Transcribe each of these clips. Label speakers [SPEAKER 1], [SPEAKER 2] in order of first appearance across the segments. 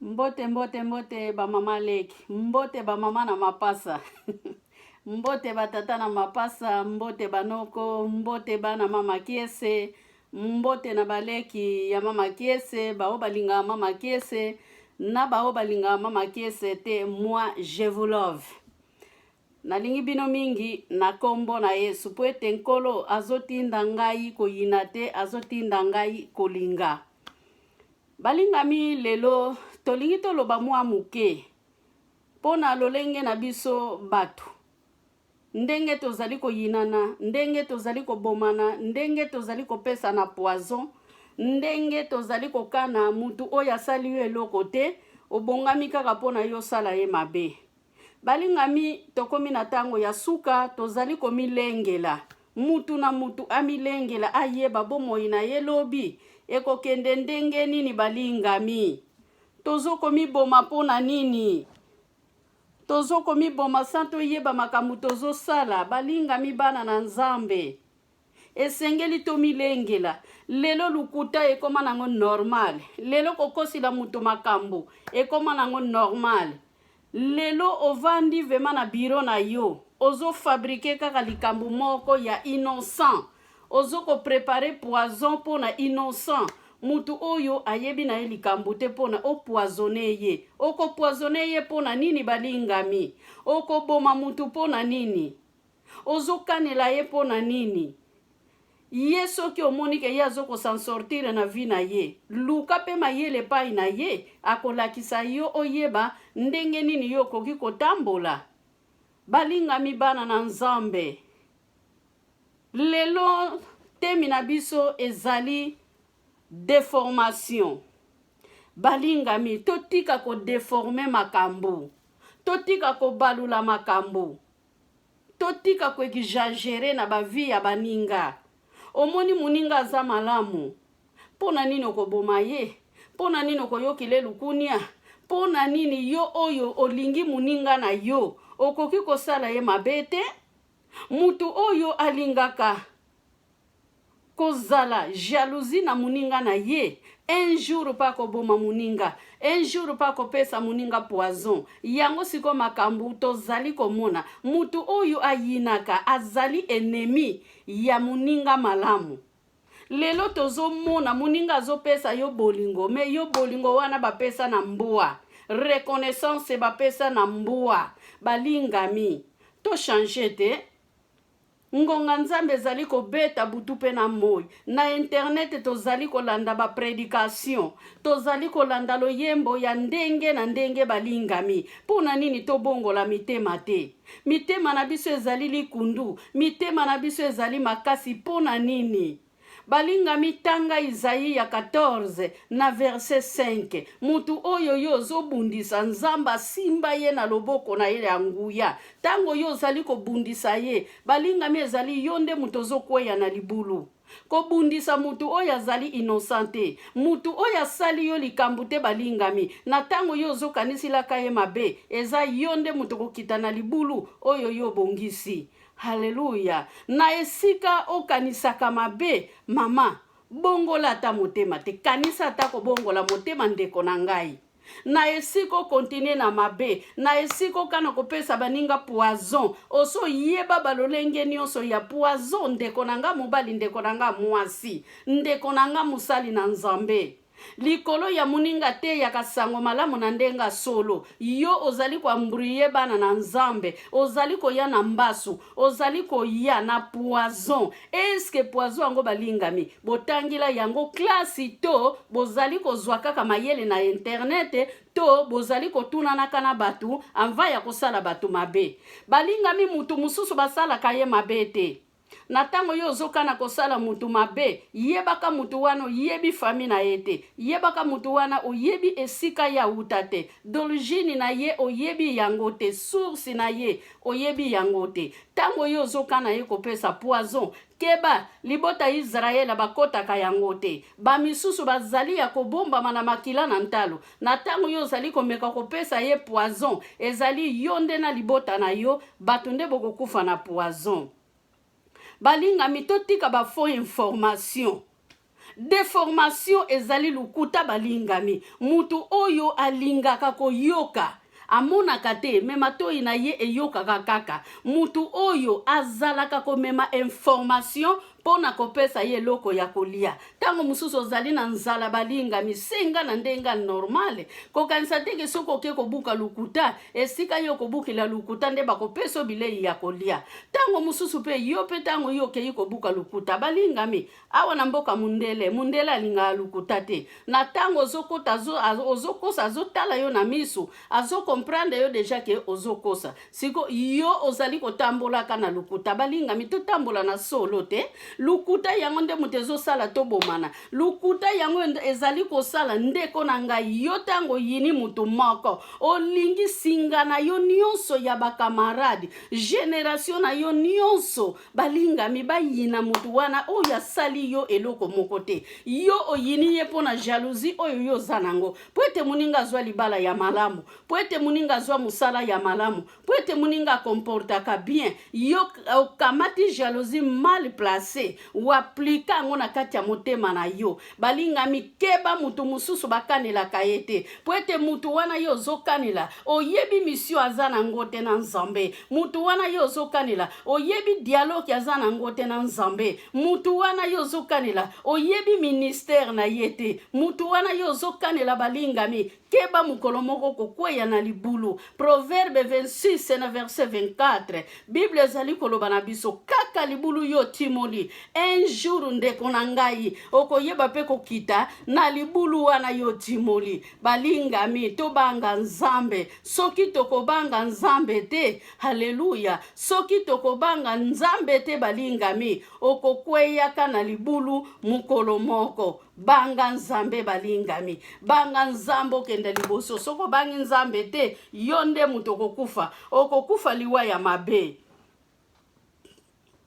[SPEAKER 1] Mbote mbote mbote ba mama leki, mbote ba mama na mapasa mbote ba tata na mapasa, mbote ba noko, mbote bana mama Kiese, mbote na baleki ya mama Kiese, bao balingaka mama Kiese na bao balingaka mama Kiese te, moi je vous love. Nalingi bino mingi na kombo na Yesu, po ete Nkolo azotinda ngai koyina te, azotinda ngai kolinga. Balingami, lelo tolingi toloba mwa moke mpo na lolenge na biso bato, ndenge tozali koyinana, ndenge tozali kobomana, ndenge tozali kopesana poison, ndenge tozali kokana mutu oyo asali yo eloko te, obongami kaka mpo na yo osala ye mabe. Balingami, tokomi na tango ya suka, tozali komilengela. Mutu na mutu amilengela, ayeba bomoi na ye lobi ekokende ndenge nini. Balingami, tozo komiboma mpo na nini? Tozo komiboma sans toyeba makambo tozosala. Balingami, bana na Nzambe, esengeli tomilengela. Lelo lokuta ekoma nango normal. Lelo kokosila moto makambo ekoma nango normal. Lelo ovandi vraiment na bureau na yo, ozo fabriquer kaka likambo moko ya innocent, ozo ko preparer poison pona innocent, mutu oyo ayebi na ye likambo te pona o poisonner ye. Oko poisonner ye pona nini balingami? Okoboma mutu pona nini? Ozokanela ye mpo na nini? Ye soki omoni ke ye azo ko s'en sortir na vie na ye, luka pe mayele epai na ye, akolakisa yo oyeba ndenge nini yo okoki kotambola. Balingami bana na Nzambe, lelo temi na biso ezali deformation. Balingami, totika ko deformer makambo, totika kobalula makambo. Totika ko exagerer na ba vie ya baninga. Omoni moninga aza malamu, mpo na nini okoboma ye? Mpo na nini okoyokela ye lukunia? Mpo na nini yo oyo olingi moninga na yo okoki kosala ye mabe te? Mutu oyo alingaka Kozala jalousie na muninga na ye un jour pe akoboma muninga un jour pe akopesa muninga poison yango sikoyo makambu tozali komona mutu oyo ayinaka azali ennemi ya muninga malamu lelo tozomona muninga azopesa yo bolingo mais yo bolingo wana bapesa na mbwa reconnaissance bapesa na mbwa balingami to changer te. Ngonga Nzambe ezali kobeta butu pe na moi. Na internet tozali kolanda ba predication, tozali kolanda loyembo ya ndenge na ndenge balingami. Mpo na nini tobongola mitema te? Mitema na biso ezali likundu, mitema na biso ezali makasi mpo na nini? Balingami tanga Isaia 14 na verset 5 mutu oyo yo ozo bundisa nzambe asimba ye na loboko na ye ya nguya tango yo ozali kobundisa ye balingami ezali yo nde mutu ozo kweya na libulu kobundisa mutu oyo azali innocent te mutu oyo asali yo likambu te balingami na tango yo ozo kanisilaka ye mabe eza yo nde mutu okokita na libulu oyo yo obongisi Hallelujah na esika okanisaka mabe mama bongola ata motema te kanisa ata kobongola motema ndeko na ngai na esika okontinue na mabe na esika okana kopesa baninga poison oso yeba balolenge nyonso ya poison ndeko na nga mobali ndeko na nga mwasi ndeko na nga mosali na nzambe Likolo ya moninga ateyaka sango malamu na ndenge ya solo. Yo ozali ko embrouiller bana na Nzambe, ozali koya na mbasu, ozali koya na poison. Est ce que poison yango balingami botangila yango classe to bozali kozua kaka mayele na internet to bozali kotunanaka na batu avant ya kosala batu mabe? Balingami mutu mususu basalaka ye mabe te. Na tango yo ozo kana kosala mutu mabe, yebaka mutu wana oyebi famille na ye te, yebaka mutu wana oyebi esika ye awuta te, d'origine na ye oyebi yango te, source na ye oyebi yango te. Tango yo ozo kana ye kopesa poison, keba, libota Israël bakotaka yango te. Ba misusu bazali ya kobombama na makila na ntalo. Na tango yo ozali komeka kopesa ye poison, ezali yo nde na libota na yo Bato nde bokokufa na poison. Balingami totika ba faux information. Deformation ezali lokuta balingami. Mutu oyo alingaka koyoka amonaka te me matoi na ye eyokaka kaka. Mutu oyo azalaka komema information mpo na kopesa ye eloko ya kolia. Ntango mosusu ozali na nzala balingami, senga na ndenge normale. Kokanisa te ke soki oke kobuka lokuta, esika yo okobukela lokuta nde bakopesa yo bilei ya kolia. Ntango mosusu mpe yo mpe ntango yo okei kobuka lokuta balingami, Awa na mboka mundele, mundele alingaka lokuta te. Na tango ozokota ozokosa azotala yo na misu, azo comprendre yo dejà ke ozokosa. Siko yo ozali kotambolaka na lokuta. Balingami totambola na solo te. Lokuta yango nde moto ezosala tobomana. Lokuta yango ezali kosala ndeko na ngai yo tango oyini moto moko, olingi singa na yo nionso ya ba camarade, generation na yo nionso Balingami bayina moto wana oyo asali yo eloko moko te. Yo oyini ye mpo na jalousie oyo yo oza nango, mpo ete moninga azwa libala ya malamu, mpo ete moninga azwa mosala ya malamu, mpo ete moninga akomportaka bien. Yo okamati jalousie mal place, oaplika yango na kati ya motema na yo. Balingami, keba moto mosusu bakanelaka ye te, mpo ete moto wana yo ozokanela, oyebi mission aza nango te na Nzambe. Moto wana yo ozokanela, oyebi dialogue aza nango te na Nzambe. Moto wana yo ozokanela, oyebi ministère na ye te. Moto wana yo ozokanela, balingami, keba mokolo moko kokweya na libulu. Proverbe 26 na verset 24, Bible ezali koloba na biso kaka libulu yo otimoli, un jour ndeko na ngai okoyeba mpe kokita na libulu wana yo otimoli. Balingami, tobanga Nzambe. Soki tokobanga Nzambe te, haleluya, soki tokobanga Nzambe te, balingami, okokweyaka na libulu mokolo moko. Banga Nzambe balingami, banga Nzambe okende liboso. Soki obangi Nzambe te, yo nde moto okokufa, okokufa liwa ya mabe.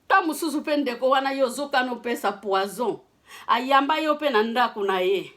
[SPEAKER 1] Ta mosusu mpe ndeko wana yo ozokana opesa poison, ayamba yo mpe na ndako na ye,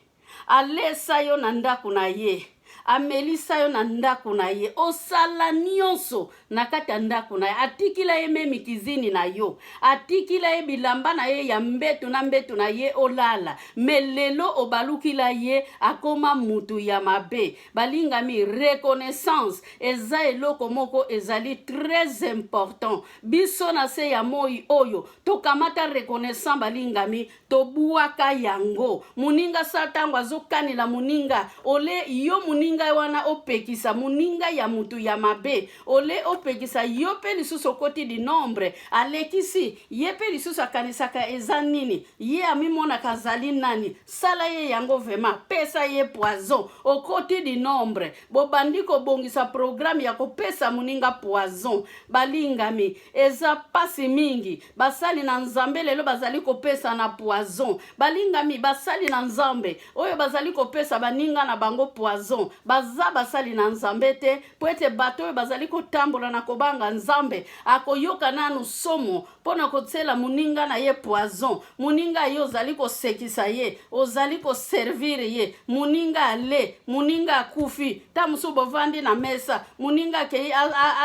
[SPEAKER 1] alesa yo na ndako na ye, amelisa yo na ndako na ye, osala nyonso na kati ya ndako na ye, atikila ye meme kizini na yo, atikila ye bilamba na ye ya mbeto na mbeto na ye olala, me lelo obalukila ye, akoma mutu ya mabe. Balingami, reconnaissance eza eloko moko ezali très important. Biso na se ya moi oyo tokamata reconnaissant, balingami, tobuaka yango. Moninga sa ntango azokanela moninga, ole yo moninga wana opekisa moninga ya mutu ya mabe, ole opekisa yo mpe lisusu okoti di nombre, alekisi ye mpe lisusu akanisaka eza nini, ye amimonaka azali nani. Sala ye yango vraiment, pesa ye poison, okoti di nombre, bobandi kobongisa programme ya kopesa moninga poison. Balingami, eza pasi mingi. Basali na Nzambe lelo bazali kopesa na poison. Balingami, basali na Nzambe oyo bazali kopesa baninga na bango poison, baza basali na Nzambe te, mpo ete bato oyo bazali kotambola na kobanga Nzambe akoyoka nanu somo mpo na kotiela moninga na ye poison. Moninga ye ozali kosekisa ye, ozali koservir ye, moninga ale, moninga akufi, ntango mosusu bovandi na mesa, moninga akei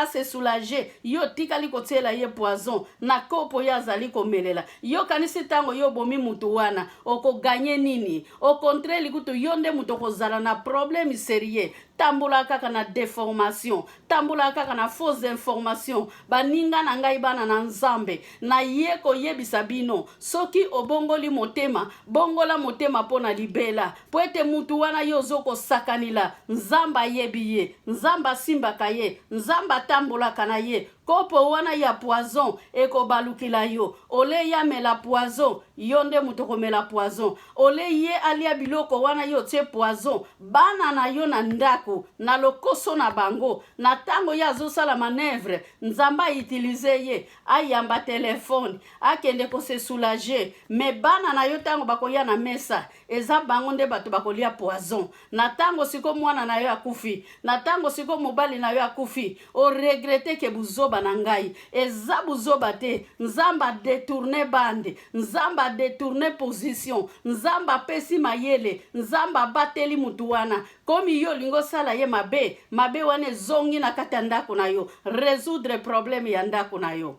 [SPEAKER 1] ase soulager, yo otikali kotiela ye poison na kopo ye azali komelela. Yo okanisi ntango yo obomi motu wana okoganye nini? Au contraire kutu yo nde moto okozala na problème serieux. Tambola kaka na deformation, tambola kaka na fausse information. Baninga na ngai, bana na Nzambe, naye koyebisa bino, soki obongoli motema, bongola motema mpo na libela, mpo ete mutu wana yo ozokosakanila, Nzambe ayebi ye, Nzambe asimbaka ye, Nzambe atambolaka na ye. Kopo wana ya poison ekobalukila yo. Ole ye amela poison, yo nde moto okomela poison. Ole ye alia biloko wana yo otie poison, bana na yo na ndako, na lokoso na bango, na tango ye azosala manœuvre, Nzambe a utiliser ye, ayamba telephone, akende ko se soulager, mais bana na yo tango bakoya na mesa, eza bango nde bato bakolia poison. Na tango siko mwana na yo akufi, na tango siko mobali na yo akufi, o regrette ke buzoba na ngai. Eza buzoba te, Nzambe a detourner bande, Nzambe a detourner position, Nzambe apesi mayele, Nzambe abateli mutu wana. Komi yo olingi osala ye mabe, mabe wana ezongi na kati ya ndako na yo. Resoudre problème ya ndako na yo.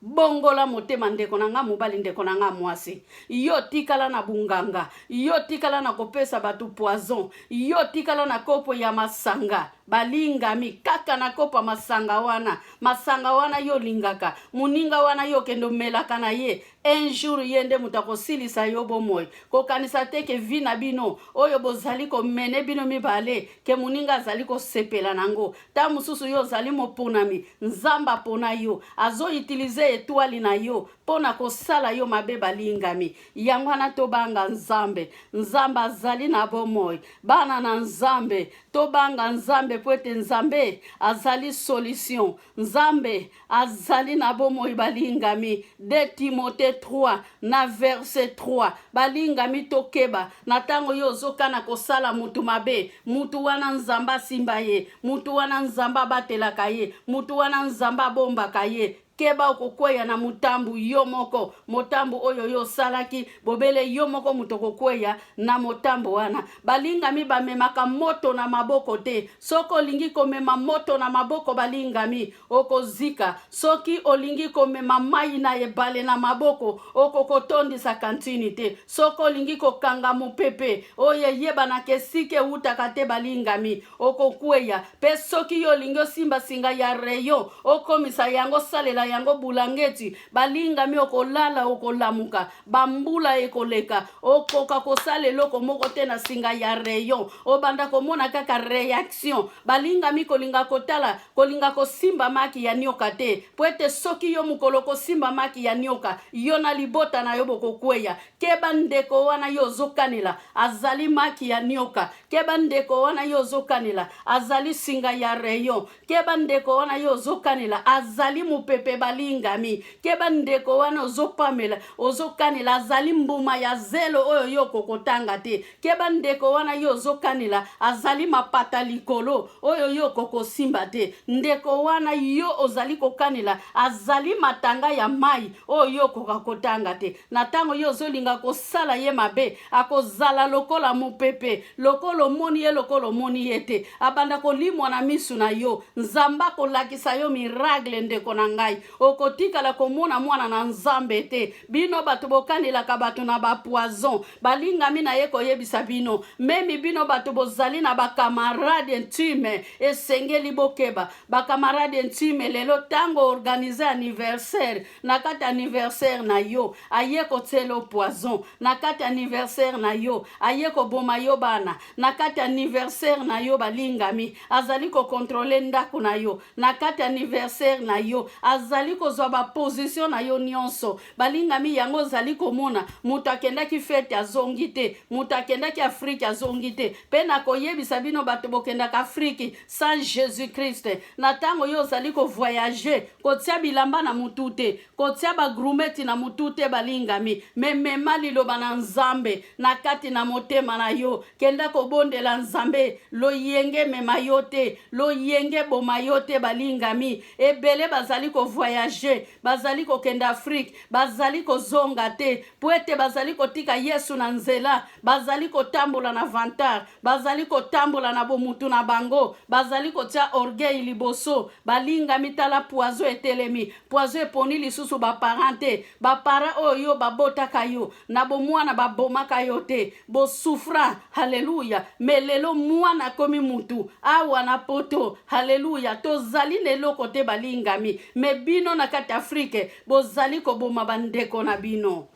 [SPEAKER 1] Bongola motema ndeko na nga mobali, ndeko na nga mwasi. Yo tikala na bunganga, yo tikala na kopesa bato poison, yo tikala na kopo ya masanga. Balingami kaka na kopo ya masanga wana, masanga wana yo olingaka, moninga wana yo okende omelaka na ye. Un jour ye nde moto akosilisa yo bomoi. Kokanisa te ke vie na bino oyo bozali komene bino mibale, ke moninga azali kosepela nango. Ntango mosusu yo ozali moponami, Nzambe apona yo, azo utiliser etoile na yo mpo na kosala yo mabe. Balingami, yango wana tobanga Nzambe. Nzambe azali na bomoi. Bana na Nzambe, tobanga Nzambe mpo ete Nzambe azali solution. Nzambe azali na bomoi. Balingami, 2 Timothée 3 na verset 3. Balingami, tokeba na ntango yo ozokana kosala mutu mabe. Mutu wana Nzambe asimba ye, mutu wana Nzambe abatelaka ye, mutu wana Nzambe abombaka ye. Keba, okokweya na motambu yo moko. Motambu oyo yo osalaki, bobele yo moko moto okokweya na motambo wana. Balingami, bamemaka moto na maboko te. Soki olingi komema moto na maboko, balingami, okozika. Soki olingi komema mai na ebale na maboko, okokotondisa kantini te. Soki olingi kokanga mopepe oyo eyebanaka esika ewutaka te, balingami, okokweya. Mpe soki yo olingi osimba singa ya rayon, okomisa yango, osalela yango bulangeti, balingami, okolala, okolamuka, bambula ekoleka, okoka kosala eloko moko te na singa ya rayon. Obanda komona kaka réaction. Balingami, kolinga kotala, kolinga kosimba maki ya nioka te, po ete soki yo mokolo kosimba maki ya nioka, yo na libota na yo bokokweya. Keba, ndeko wana yo ozokanela azali maki ya nioka. Keba, ndeko wana yo ozokanela azali singa ya rayon. Keba, ndeko wana yo ozokanela azali mopepe. Balingami, keba, ndeko wana ozopamela, ozokanela azali mbuma ya zelo oyo yo okokotanga te. Keba, ndeko wana yo ozokanela azali mapata likolo oyo yo okokosimba te. Ndeko wana yo ozali kokanela azali matanga ya mai oyo yo okoka kotanga te. Na ntango yo ozolinga kosala ye mabe, akozala lokola mopepe, lokola omoni ye, lokola omoni ye te, abanda kolimwa na misu na yo. Nzambe akolakisa yo miracle. Ndeko na ngai, okotikala komona mwana na Nzambe te. Bino bato bokanelaka bato na bapoison, balingami, na ye koyebisa bino, même bino bato bozali na bacamarade intime, esengeli bokeba. Bacamarade intime, lelo ntango organise anniversaire, na kati anniversaire na yo aye kotiela poison, na kati anniversaire na yo aye koboma yo bana, na kati anniversaire na yo, balingami, azali kocontrôler ndako na yo, na kati anniversaire na yo azali kozwa baposition na yo nyonso. Balingami, yango ozali komona moto akendaki fête azongi te, moto akendaki Afrique azongi te. Mpe nakoyebisa bino bato bokendaka Afrique sans Jésus Christ, na ntango yo ozali kovoyage, kotia bilamba na mutu te, kotia bagourmette na mutu te. Balingami, memema liloba na Nzambe na kati na motema na yo. Kenda kobondela Nzambe. Loyenge mema yo te, loyenge boma yo te. Balingami, ebele bazali kovoyage, bazali kokende Afrique, bazali kozonga te, po ete bazali kotika Yesu na nzela. Bazali kotambola na vantard, bazali kotambola na bomutu na bango, bazali kotia orgueil liboso. Balingami, tala poison etelemi. Poison eponi lisusu baparent te. Baparent oyo yo babotaka yo na bomwana, babomaka yo te, bosouffra, halleluya. Mais lelo mwana akomi mutu awa na Poto, halleluya, tozali na eloko te. Balingami, mais bino na kati Afrique bozali koboma bandeko na bino,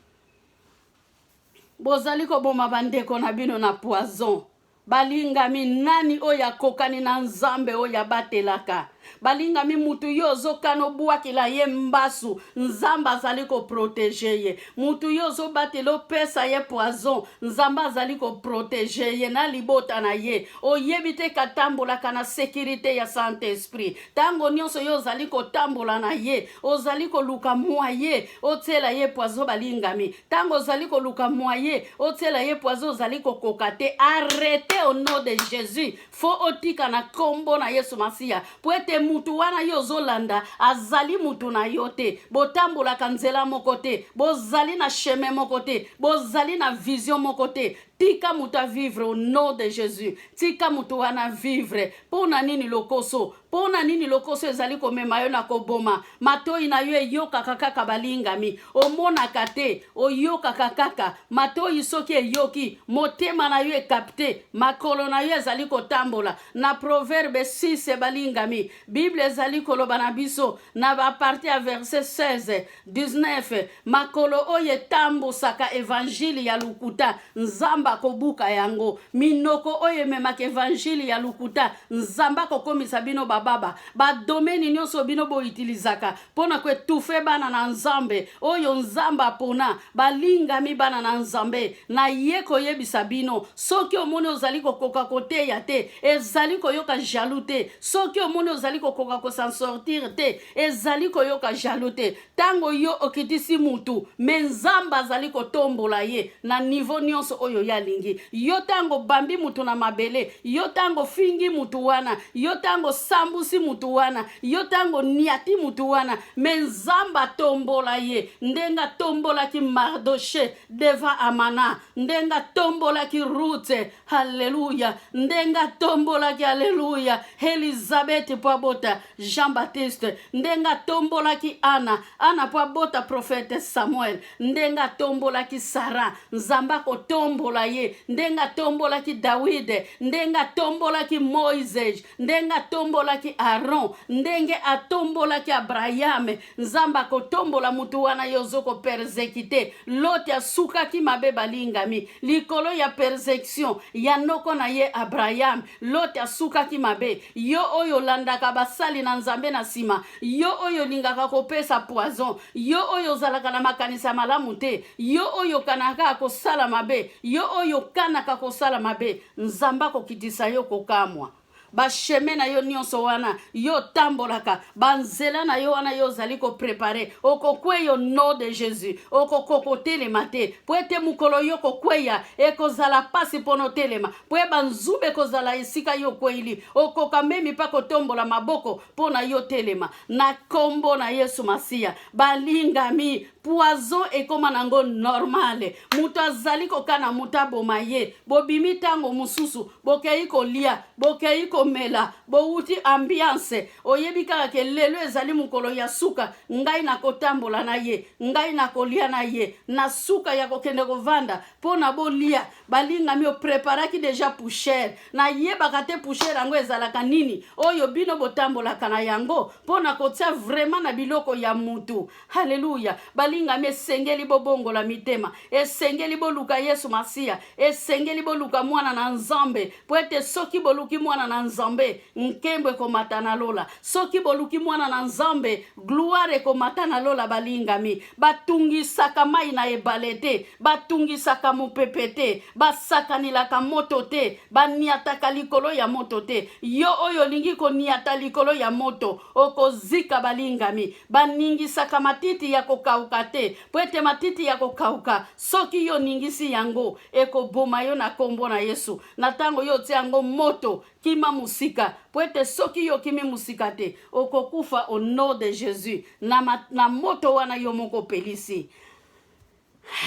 [SPEAKER 1] bozali koboma bandeko na bino na poison. Balingami, nani oyo akokani na Nzambe oyo abatelaka? Balingami, mutu yo ozokana obwakela ye mbasu, Nzambe azali koprotéger ye. Mutu yo ozobatela opesa ye poison, Nzambe azali koprotéger ye na libota na ye. Oyebi te katambolaka na sécurité ya Saint Esprit. Ntango nyonso yo ozali kotambola na ye, ozali koluka moyen otiela ye poison. Balingami, ntango ozali koluka moyen otiela ye poison, ozali kokoka te. Arrête au nom de Jésus. Faut otika na nkombo na Yesu Masiya, po ete mutu wana yo ozolanda azali mutu na yo te. Botambolaka nzela moko te, bozali na chemin moko te, bozali na vision moko te. Tika moto avivre au nom de Jésus. Tika moto wana vivre. Mpo na nini lokoso? Mpo na nini lokoso ezali komema yo na koboma? Matoi na yo eyokaka kaka balingami, omonaka te, oyokaka kaka. Matoi soki eyoki, motema na yo ekapte, makolo na yo ezali kotambola. Na Proverbe 6, balingami, Bible ezali koloba na biso na ba partie ya verset 16, 19, makolo oyo etambusaka evangile ya lokuta, Nzambe akobuka yango. Minoko oyo ememaka evangile ya lokuta, Nzambe akokomisa bino bababa. Badomeni nyonso bino boitilizaka mpo na koetufe bana na Nzambe oyo Nzambe apona, balingami bana na Nzambe, naye koyebisa bino, soki omoni ozali kokoka koteya te, ezali koyoka jaloux te. Soki omoni ozali kokoka ko s'en sortir te, ezali koyoka jaloux te. Tango yo okitisi mutu, mais Nzambe azali kotombola ye na niveau nionso oyo ye alingi. Yo tango obambi mutu na mabele, yo tango ofingi mutu wana, yo tango osambusi mutu wana, yo tango oniati mutu wana, mais Nzambe atombola ye ndenge atombolaki Mardochee devant Amana, ndenge atombolaki Ruth. Alleluia! Ndenge atombolaki, alleluia, Elizabeth mpo abota Jean Baptiste, ndenge atombolaki Ana, Ana mpo abota prophète Samuel, ndenge atombolaki Sarah, Nzambe akotombola ye, ndenge atombolaki Dawide, ndenge atombolaki Moises, ndenge atombolaki Aaron, ndenge atombolaki Abraham, Nzambe akotombola mutu wana yo ozo ko persecuter. Lote asukaki mabe balingami likolo ya persecution ya noko na ye Abraham. Lote asukaki mabe. Yo oyo olandaka basali na Nzambe na sima, yo oyo olingaka kopesa poison, yo oyo ozalaka na makanisi ya malamu te, yo oyo okanaka kosala mabe, yo oyo okanaka kosala mabe, Nzambe akokitisa yo kokamwa. Ba chemin na yo nionso wana yo otambolaka, ba nzela na yo wana yo ozali ko preparer, okokweya au nom de Jesus. Okokoka kotelema te, po ete mokolo yo okokweya ekozala pasi pona otelema, po e ba nzube ekozala esika yo okweyili. Okoka meme pa kotombola maboko pona yo otelema. Na kombo na Yesu Masiya, balingami, Poison ekoma nango normal. Moto azali kokana moto aboma ye. Bobimi tango mosusu, bokei kolia, bokei komela, bowuti ambiance. Oyebi kaka ke lelo ezali mokolo ya suka, ngai nakotambola na ye, ngai nakolia na ye. Na suka ya kokende kovanda po na bolia, balingami, opreparaki deja pouchere. Nayebaka te pouchere yango ezalaka nini, oyo bino botambolaka na yango po na kotia vraiment na biloko ya mutu. Haleluya! Balingami, esengeli bobongola mitema, esengeli boluka Yesu Masiya, esengeli boluka Mwana na Nzambe, mpo ete soki boluki Mwana na Nzambe, nkembo ekomata na lola. Soki boluki Mwana na Nzambe, gloire ekomata na lola. Balingami, batungisaka mai na ebale te, batungisaka mopepe te, basakanelaka moto te, baniataka likolo ya moto te. Yo oyo olingi koniata likolo ya moto, okozika. Balingami, Baningisaka matiti ya kokauka te, mpo ete matiti ya kokauka, soki yo oningisi yango, ekoboma yo na kombo na Yesu. Na tango yo otie yango moto, kima mosika, mpo ete soki yo okimi mosika te, okokufa au nom de Jesus na, na moto wana yo moko opelisi.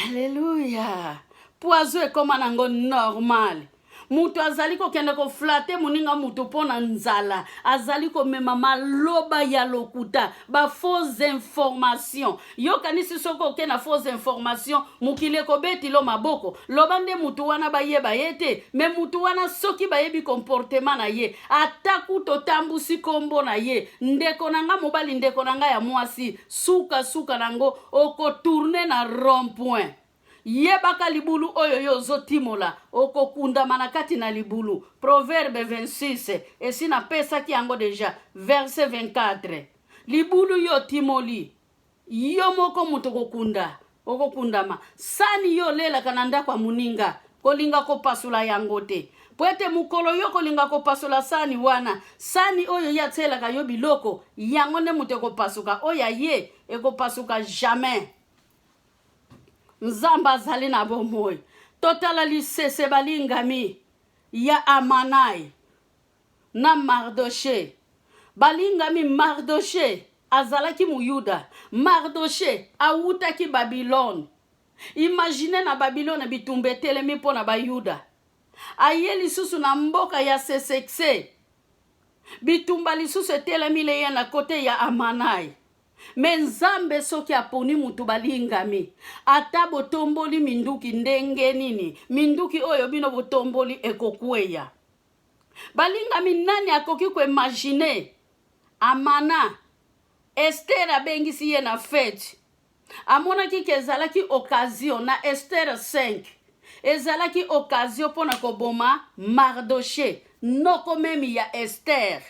[SPEAKER 1] Alleluia! Poison ekoma nango normal. Moto azali kokende koflate moninga moto mpo na nzala, azali komema maloba ya lokuta, ba fausse information. Yo kanisi soki oke na fausse information, mokili ekobetilo maboko. Loba nde moto wana bayeba ye te, me moto wana soki bayebi comportement na ye, ata kutu otambusi kombo na ye, ndeko na nga mobali, ndeko na nga ya mwasi, Suka suka nango oko tourner na rond point. Yebaka libulu oyo yo ozo timola, okokundama na kati na libulu. Proverbe 26, esi napesaki yango deja, verset 24. Libulu yo otimoli, yo moko moto okokunda, okokundama. Sani yo olelaka na ndako ya moninga, kolinga kopasola yango te. Mpo ete mokolo yo okolinga kopasola sani wana, sani oyo ye atielaka yo biloko, yango nde moto ekopasuka, oyo ya ye ekopasuka jamais. Nzambe azali na bomoi. Totala lisese balingami ya Amanai na Mardoche. Balingami, Mardoche azalaki Moyuda. Mardoche awutaki Babilone. Imagine na Babilone bitumba etelemi mpo na Bayuda. Aye lisusu na mboka ya Sesekse. Bitumba lisusu etelemi leye na kote ya Amanai. Me Nzambe soki aponi mutu balingami, ata botomboli minduki ndenge nini, minduki oyo bino botomboli ekokweya. Balingami, nani akoki koimagine Amana, Esther abengisi ye na fete, amonaki ke ezalaki occasion na Esther 5 ezalaki occasion mpo na koboma Mardoche, noko memi ya Esther.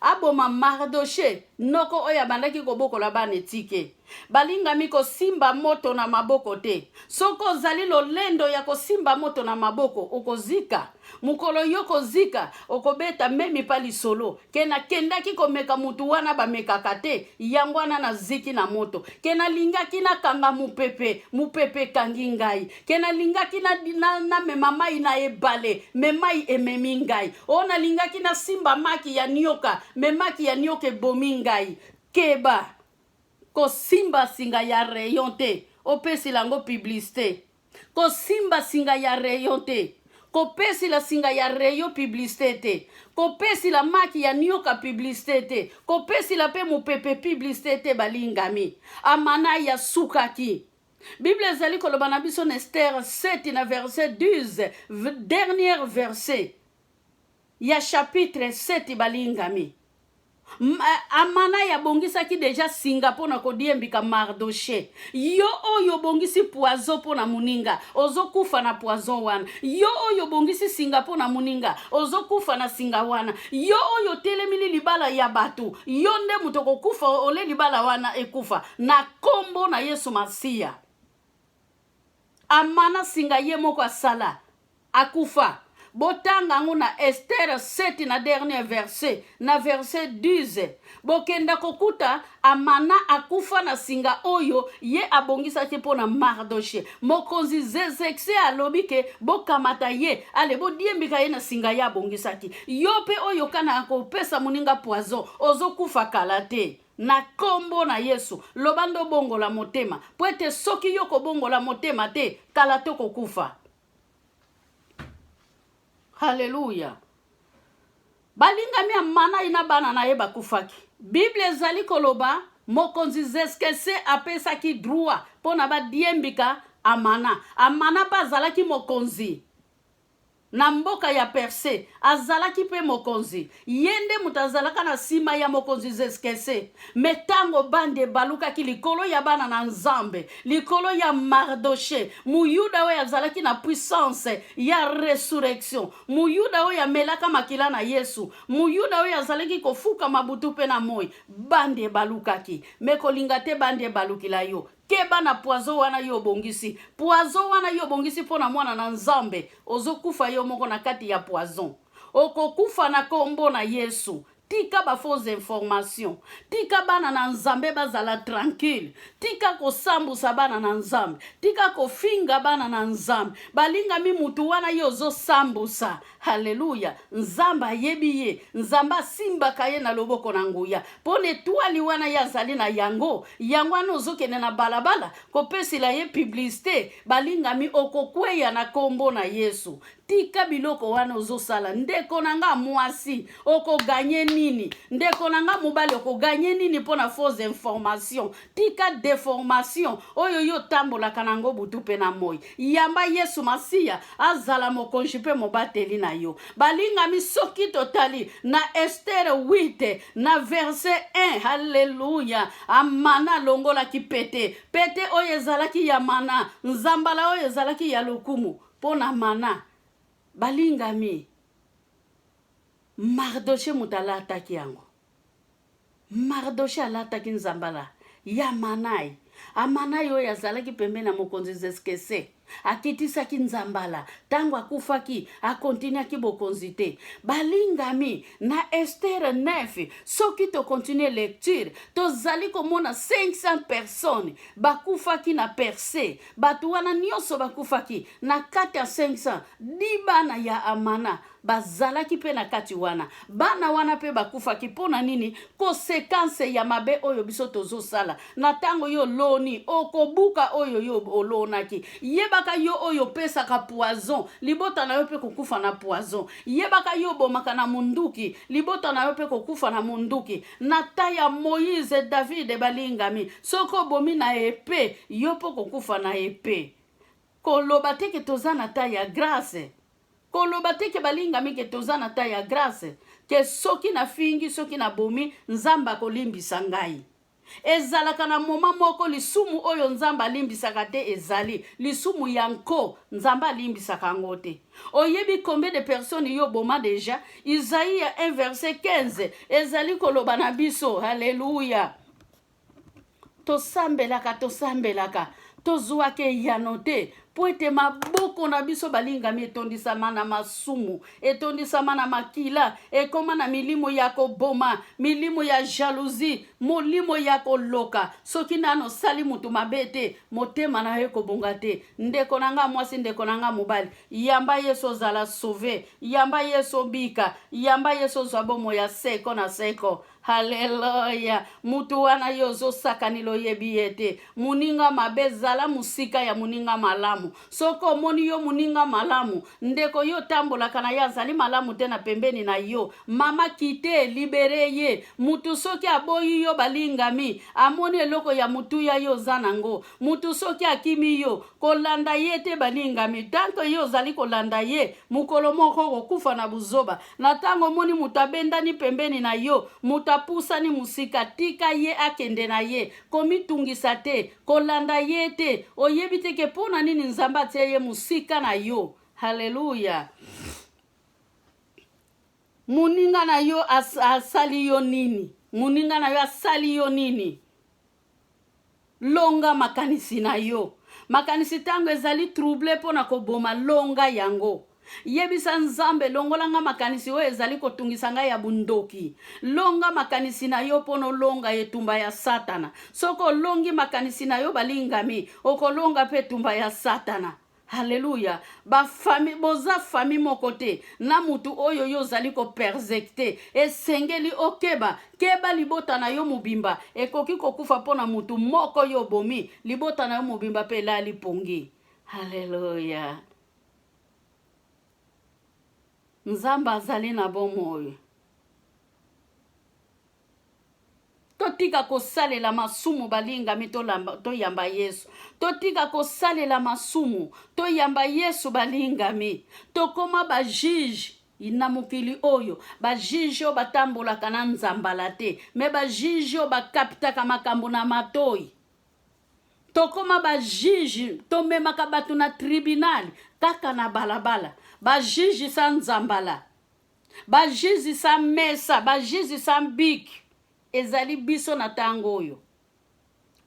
[SPEAKER 1] Aboma Mardoche, noko oyo abandaki kobokola bana etike. Balingami kosimba moto na maboko te. Soki ozali lolendo ya kosimba moto na maboko, okozika. Mokolo yo kozika, okobeta memi pa lisolo ke nakendaki komeka mutu wana bamekaka te, yango wana naziki na moto. Ke nalingaki nakanga mopepe, mopepe ekangi ngai. Ke nalingaki na, na, namema mai na ebale, me mai ememi ngai. O nalingaki nasimba maki ya nioka, me maki ya nioka ebomi ngai. Keba kosimba singa ya rayon te, opesila yango publicite. Kosimba singa ya rayon te, kopesila singa ya rayon publicite te, kopesila maki ya nioka publicite te, kopesila mpe mopepe publicite te. Balingami, Amanai asukaki. Bible ezali koloba na biso na Esther 7 na verset 12, dernier verset ya chapitre 7. Balingami, Amanai abongisaki deja singa mpo na kodiembika Mardoche. Yo oyo obongisi poison mpo na moninga, ozokufa na poison wana. Yo oyo obongisi singa mpo na moninga, ozokufa na singa wana. Yo oyo otelemili libala ya bato, yo nde moto okokufa ole libala wana ekufa na kombo na Yesu Masiya. Amana singa ye moko asala akufa. Botanga yango na Esther 7 na dernier verset, na verset 10. Bokenda kokuta Amana akufa na singa oyo ye abongisaki mpo na Mardoche. Mokonzi Zezekse alobi ke bokamata ye, ale bodiembika ye na singa ye abongisaki. Yo mpe oyo kana kopesa moninga poison, ozokufa kala te. Na kombo na Yesu, loba nde obongola motema, mpo ete soki yo kobongola motema te, kala te okokufa. Haleluya! Balingami, Amanai na bana na ye bakufaki. Bible ezali koloba mokonzi Zeskese apesaki droit mpo na badiembika Amana. Amana mpe azalaki mokonzi na mboka ya Perse, azalaki mpe mokonzi. Ye nde moto azalaka na nsima ya mokonzi Zeskese. Me ntango bande ebalukaki likolo ya bana na Nzambe, likolo ya Mardoche, Moyuda oyo azalaki na puissance ya resurrection, Moyuda oyo amelaka makila na Yesu, Moyuda oyo azalaki kofukama butu mpe na moi, bande ebalukaki. Me kolinga te bande ebalukila yo. Keba na poison wana yo obongisi. Poison wana yo obongisi mpo na mwana na Nzambe, ozokufa yo moko na kati ya poison. Okokufa na kombo na Yesu. Tika ba fausses informations. Tika bana na Nzambe bazala tranquille. Tika kosambusa bana na Nzambe. Tika kofinga bana na Nzambe. Balingami, mutu wana yo ozosambusa, haleluya, Nzambe ayebi ye. Nzambe asimbaka ye na loboko na nguya mpo na etwali wana ye azali na yango. Yango wana ozokende na balabala kopesela ye publicite. Balingami, okokweya na kombo na Yesu. Tika biloko wana ozosala. Ndeko na nga mwasi, okoganye nini? Ndeko na nga mobali, okoganye nini mpo na fausse information? Tika deformation oyo yo otambolaka na yango butu mpe na moi. Yamba Yesu Masiya azala mokonzi mpe mobateli na yo. Balingami, soki totali na Esther 8 na verset 1, haleluya, Amana alongolaki pete, pete oyo ezalaki ya mana, nzambala oyo ezalaki ya lokumu mpo na mana. Balingami, Mardoche moto alataki yango. Mardoche alataki nzambala ya Amanai. Amanai oyo azalaki pembeni ya mokonzi Zeskese. Akitisaki nzambala ntango akufaki, akontinuaki bokonzi te. Balingami, na Estere 9, soki tokontinue lecture, tozali komona 500 personnes bakufaki na Perse. Bato wana nyonso bakufaki na kati ya 500, di bana ya Amana bazalaki mpe na kati wana. Bana wana mpe bakufaki mpo na nini? Konsekanse ya mabe oyo biso tozosala na ntango yo oloni, okobuka oyo yo olonaki. Yebaka yo oyo opesaka poison, libota na yo mpe kokufa na poison. Yebaka yo obomaka na munduki, libota na yo mpe kokufa na munduki. Na ta ya Moïse, David, balingami, soki obomi na epe, yo mpe okokufa na epe. Koloba te ke toza na ta ya grace. Koloba te ke balingami ke toza na ta ya grace, ke soki na fingi, soki na bomi, Nzambe akolimbisa ngai. Ezalaka na moment moko lisumu oyo Nzambe alimbisaka te ezali lisumu ya nko, Nzambe alimbisaka yango te. Oyebi combien de personnes yo oboma dejà? Isaïe 1 verset 15 ezali koloba na biso, haleluya. Tosambelaka, tosambelaka, tozuaka eyano te, mpo ete maboko na biso balingami etondisama na masumu, etondisama na makila, ekoma na milimo ya koboma, milimo ya jalousie, molimo ya koloka. Soki nano osali moto mabe te, motema na yo ekobonga te. Ndeko na nga mwasi, ndeko na nga mobali, yamba Yesu ozala sauve, yamba Yesu obika, yamba Yesu ozwa bomoi ya seko na seko. Haleluya! Mutu wana yo ozosakanela oyebi ye te. Moninga mabe, zala mosika ya moninga malamu. Soki omoni yo moninga malamu, ndeko yo otambolaka na ye azali malamu te na pembeni na yo, mama kite, libere ye. Mutu soki aboyi yo balingami, amoni eloko ya motuya yo oza nango. Mutu soki akimi yo, kolanda ye te balingami. Tant que yo ozali kolanda ye, mokolo moko okokufa na buzoba. Na ntango omoni moto abendani pembeni na yo, moto apusani mosika, tika ye akende na ye. Komitungisa te, kolanda ye te. Oyebi te ke mpo na nini Nzambe atie ye mosika na yo. Haleluya! Moninga na yo asali yo nini? Moninga na yo asali yo nini? Longa makanisi na yo. Makanisi ntango ezali trouble mpo na koboma, longa yango. Yebisa Nzambe, longola nga makanisi oyo ezali kotungisa ngai ya bondoki. Longa makanisi na yo mpo na olonga etumba ya Satana. Soki olongi makanisi na yo, balingami, okolonga mpe etumba ya Satana. Hallelujah ba famille boza famille moko te na mutu oyo yo ozali ko persekte esengeli okeba keba libota na yo mobimba ekoki kokufa mpo na mutu moko yo obomi libota na yo mobimba mpe elali pongi Hallelujah Nzambe azali na bomoi. Totika kosalela masumu balingami toyamba Yesu. Totika kosalela masumu toyamba Yesu balingami. Tokoma ba juge na mokili oyo, ba juge oyo batambolaka na nzambala te, me ba juge oyo bakaptaka makambo na matoi. Tokoma ba juge, tomemaka bato na tribunal kaka na balabala, ba juge sa nzambala. Ba juges sans mesa, ba juges sans bic. Ezali biso na tango oyo.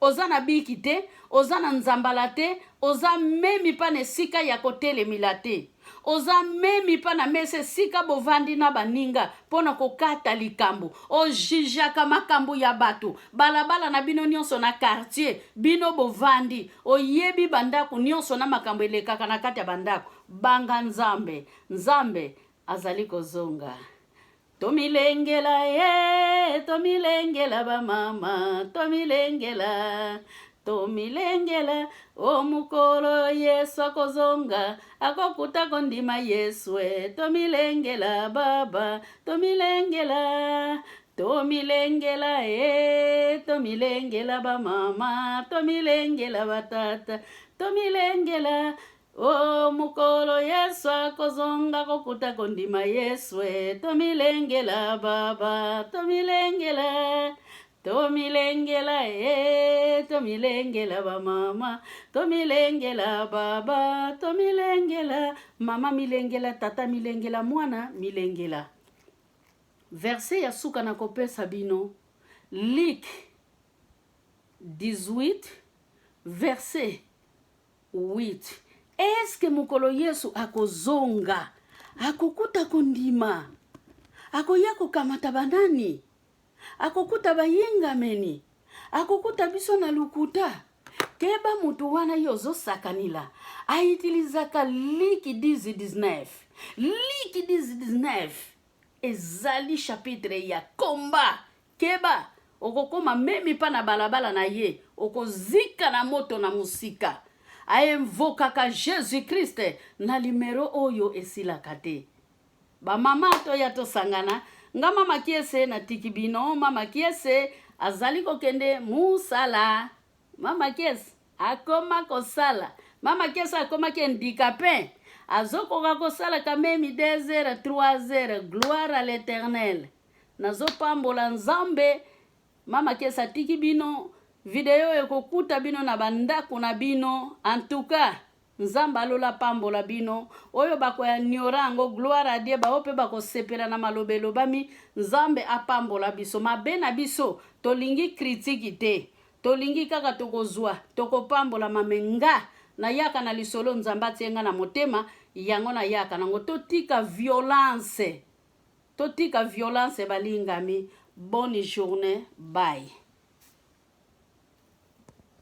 [SPEAKER 1] Oza na biki te, oza na nzambala te, oza memi pa na esika ya kotelemila te. Oza memi pa na mesa esika bovandi na baninga mpo na kokata likambo. Ojijaka makambo ya bato, balabala na bino nyonso na quartier, bino bovandi, oyebi bandako nyonso na makambo elekaka na kati ya bandako. Banga Nzambe. Nzambe azali kozonga. Tomilengela ye, tomilengela ba mama, tomilengela, tomilengela o mokolo Yesu akozonga, akokuta kondima Yesu e, tomilengela baba, tomilengela, tomilengela e, tomilengela ba mama, tomilengela ba tata, tomilengela O mokolo Yesu akozonga kokuta kondima Yesu e tomilengela baba tomilengela tomilengela e tomilengela bamama tomilengela baba tomilengela mama milengela tata milengela mwana milengela. Verse ya suka na kopesa bino Luc 18 verset 8. Eske mokolo Yesu akozonga, akokuta kondima? Akoya kokamata banani? Akokuta bayengameni? Akokuta biso na lokuta? Keba mutu wana yo ozosakanila aitilizaka liki 10 19 liki 10 19 ezali chapitre ya combat. Keba, okokoma memi pa na balabala na ye, okozika na moto na mosika. Ainvokaka Jesus Christ na limero oyo esilaka te. Ba mama toya tosangana, nga mama Kiese natiki bino, mama Kiese azali kokende musala. Mama Kiese akoma kosala. Mama Kiese akomaki handicapé, azokoka kosala kamemi 2 heures 3 heures. Gloire à l'Éternel. Nazopambola Nzambe. Mama Kiese atiki bino video ekokuta bino na bandako na bino. En tout cas, Nzambe alola pambola bino. Oyo bakoyaniora yango, gloire à Dieu. Bao mpe bakosepela na maloba elobami. Nzambe apambola biso. Mabe na biso, tolingi critique te, tolingi kaka tokozwa tokopambola. Mame nga nayaka na lisolo Nzambe atie nga na motema, yango nayaka nango. Totika violence, totika violence, balingami. Bonne journée, bye.